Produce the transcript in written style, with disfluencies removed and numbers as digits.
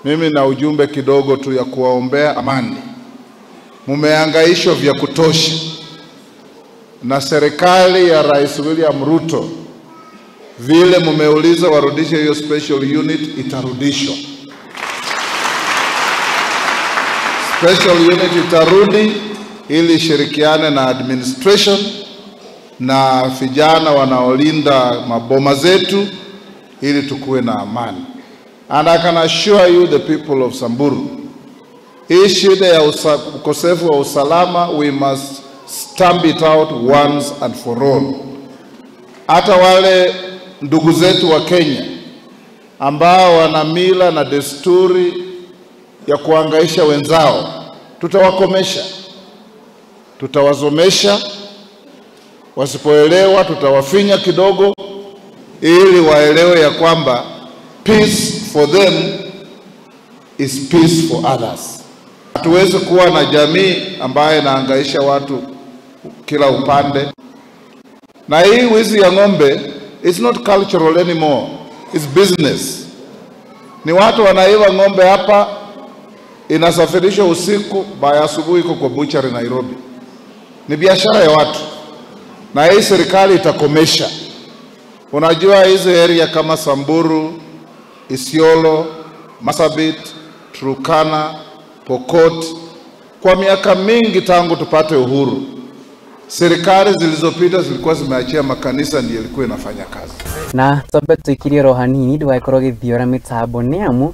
Mimi na ujumbe kidogo tu ya kuwaombea amani. Mumehangaishwa vya kutosha na serikali ya Rais William Ruto. Vile mumeuliza warudishe hiyo special unit, itarudishwa. Special unit itarudi ili ishirikiane na administration na vijana wanaolinda maboma zetu ili tukuwe na amani. And I can assure you the people of Samburu, hii shida ya ukosefu wa usalama, we must stamp it out once and for all. Hata wale ndugu zetu wa Kenya ambao wana mila na desturi ya kuhangaisha wenzao, tutawakomesha, tutawazomesha. Wasipoelewa tutawafinya kidogo ili waelewe ya kwamba peace for them is peace for others. Hatuwezi kuwa na jamii ambayo inahangaisha watu kila upande. Na hii wizi ya ng'ombe it's not cultural anymore, it's business. Ni watu wanaiba ng'ombe hapa, inasafirishwa usiku, by asubuhi iko kwa butchery Nairobi. Ni biashara ya watu, na hii serikali itakomesha. Unajua hizi area kama Samburu, Isiolo, Marsabit, Turkana, Pokot, kwa miaka mingi tangu tupate uhuru, serikali zilizopita zilikuwa zimeachia makanisa ndiyo ilikuwa inafanya kazi. Na twambe tũikirie ro hanini ndũgagĩkorwo gĩthiora mĩtambo nĩ amu.